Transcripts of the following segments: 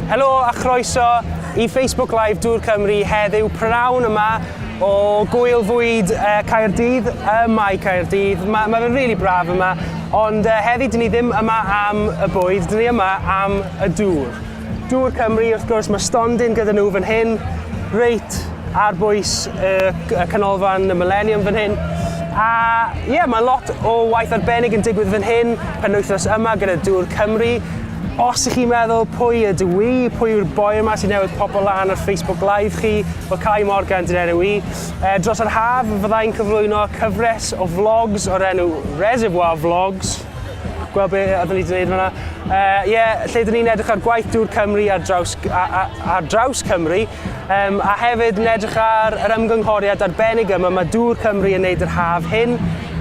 Helo a chroeso i Facebook Live Dŵr Cymru heddiw prynawn yma o Gŵyl Fwyd uh, Caerdydd ym Mae Caerdydd. Mae, mae fe'n rili really braf yma, ond uh, heddi dyn ni ddim yma am y bwyd, dyn ni yma am y dŵr. Dŵr Cymru, wrth gwrs, mae stondin gyda nhw fan hyn, reit ar bwys y, y canolfan y Millennium fan hyn. A ie, yeah, mae lot o waith arbennig yn digwydd fan hyn, penwythnos yma gyda Dŵr Cymru. Os ych chi'n meddwl pwy ydw i, pwy yw'r boi yma sy'n newydd popo lan ar Facebook Live chi, wel Kai Morgan dyn enw i. E, dros yr haf fyddai'n cyflwyno cyfres o vlogs o'r enw Reservoir Vlogs. Gweld be oedden ni wedi gwneud fan'na. Ie, yeah, lle dyn ni'n edrych ar gwaith Dŵr Cymru ar draws, ar, ar draws Cymru, um, a hefyd yn edrych ar yr ymgynghoriad arbennig yma mae Dŵr Cymru yn neud yr haf hyn,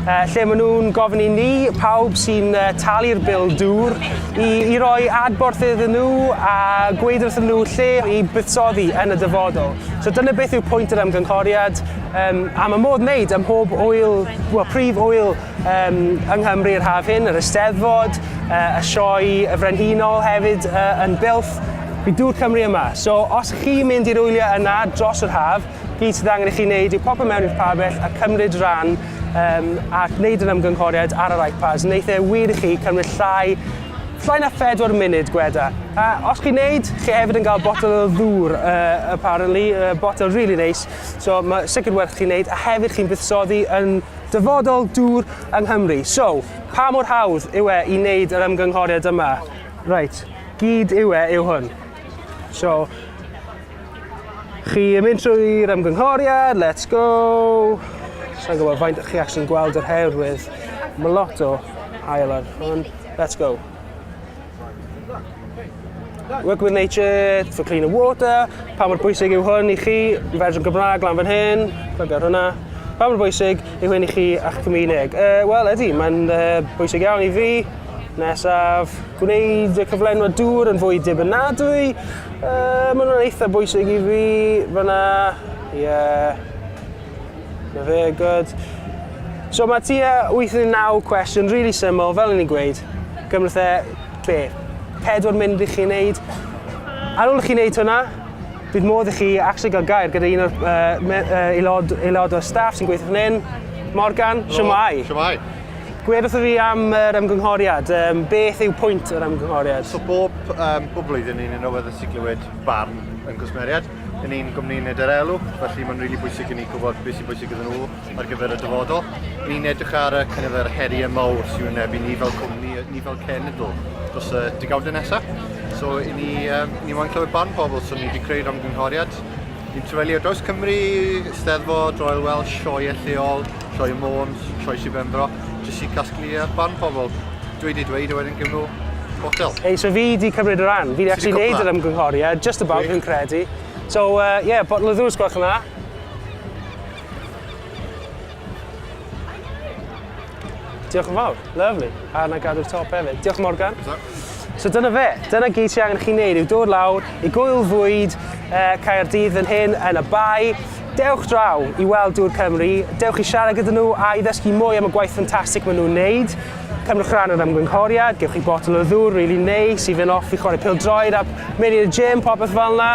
uh, lle maen nhw'n gofyn i ni, pawb sy'n uh, talu'r bil dŵr, i, i roi adborth iddyn nhw a gweud wrthyn nhw lle i buddsoddi yn y dyfodol. So dyna beth yw pwynt yr ymgynghoriad, um, a mae modd wneud ym mhob wyl, well, prif wyl um, yng Nghymru yr haf hyn, yr Eisteddfod, uh, y sioe y Frenhinol hefyd uh, yn Builth. Bydd Dŵr Cymru yma. So os chi'n mynd i'r wyliau yna dros yr haf, gyd sydd angen i chi wneud yw popo mewn i'r pabell a cymryd rhan um, a gwneud yr ymgynghoriad ar yr iPads. Wneith e wir i chi cymryd llai llai na phedwar munud gweda. A os chi'n neud, chi hefyd yn cael botel o ddŵr, uh, apparently, uh, botel really neis. So mae sicr werth chi'n neud, a hefyd chi'n buddsoddi yn Dyfodol dŵr yng Nghymru. So, pa mor hawdd yw e i wneud yr ymgynghoriad yma? Reit, gyd yw e yw hwn. So, chi yn mynd trwy'r ymgynghoriad, let's go. Sa'n gwybod faint chi actually'n gweld yr herwydd. Mae lot o haul ar hwn. Let's go. Work with nature for cleaner water. Pa mor bwysig yw hwn i chi? Fersiwn Gymraeg lan fan hyn. Plug ar hwnna. Pa mor bwysig yw hyn i chi a'ch cymuned? Uh, Wel, ydy, mae'n uh, bwysig iawn i fi. Nesaf, gwneud y cyflenwad dŵr yn fwy dibynadwy. Uh, mae hwnna'n eitha bwysig i fi. Fyna, ie. Yeah. Na fe, good. So mae tua 8 neu 9 cwestiwn, really syml, fel o'n i'n gweud. Gymryd e, be, 4 munud i chi wneud. Ar ôl i chi wneud hwnna, bydd modd i chi actually gael gair gyda un o'r uh, me, uh, aelod, aelod o'r staff sy'n gweithio fan hyn. Morgan, shwmae? Shwmae. Gwed wrtho fi am yr ymgynghoriad. Um, beth yw pwynt yr ymgynghoriad? So bob, um, bob blwyddyn ni'n awyddus i glywed barn yn gwsmeriaid. Yn ni'n gwmni nid er elw, felly mae'n rili bwysig i ni gwybod beth sy'n bwysig iddyn nhw ar gyfer y dyfodol. Ni'n edrych ar y kind of, yr heriau mawr sy'n wynebu ni fel cwmni, ni fel cenedl dros y degawdau nesaf. So, i ni, um, ni moyn clywed barn pobl, so ni wedi creu'r ymgynghoriad. Ni'n trefelu ar draws Cymru, Steddfod, Royal Welsh, sioeau lleol, sioe Môn, sioe Sir Benfro, jyst i casglu barn pobl. Dweud eu dweud a wedyn gym nhw botel. Hey, so fi di cymryd rhan. Fi di actually neud yr ymgynghoriad, just about fi'n credu. So, uh, yeah, bottle o ddŵr, sgwelwch yn dda. Diolch yn fawr. Lovely. A na gadw'r top hefyd. Diolch Morgan. So dyna fe. Dyna gyd sy'n angen chi wneud yw dod lawr i gwyl fwyd uh, Caerdydd fan hyn yn y bai. Dewch draw i weld Dŵr Cymru, dewch i siarad gyda nhw a i ddysgu mwy am y gwaith ffantastig maen nhw'n wneud. Cymrwch rhan yr ymgynghoriad, gewch chi botel o ddŵr rili neis i fynd off i chwarae pêl-droed a mynd i'r gym, popeth fel yna.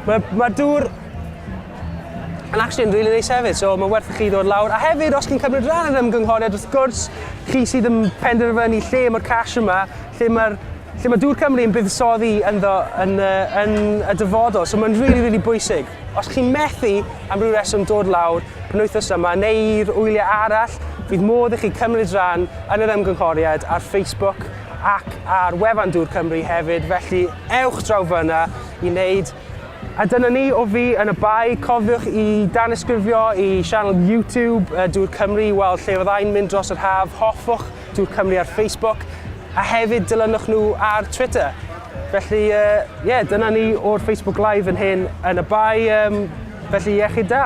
Mae'r ma dŵr yn actually yn rili neis hefyd, so mae werth i chi ddod lawr. A hefyd, os chi'n cymryd rhan yn yr ymgynghoriad, wrth gwrs, chi sydd yn penderfynu lle mae'r cash yma, lle mae'r lle mae Dŵr Cymru yn buddsoddi ynddo yn, yn y dyfodol. So mae'n rili, rili bwysig. Os chi'n methu am ryw reswm dod lawr penwythnos yma neu'r wyliau arall, fydd modd i chi cymryd rhan yn yr ymgynghoriad ar Facebook ac ar wefan Dŵr Cymru hefyd, felly ewch draw fyna i wneud. A dyna ni o fi yn y bae. Cofiwch i danysgrifio i sianel YouTube Dŵr Cymru i weld lle fyddai'n mynd dros yr haf. Hoffwch Dŵr Cymru ar Facebook a hefyd dilynwch nhw ar Twitter. Felly, ie, uh, yeah, dyna ni o'r Facebook Live yn hyn yn y bae. Um, felly, iechyd da.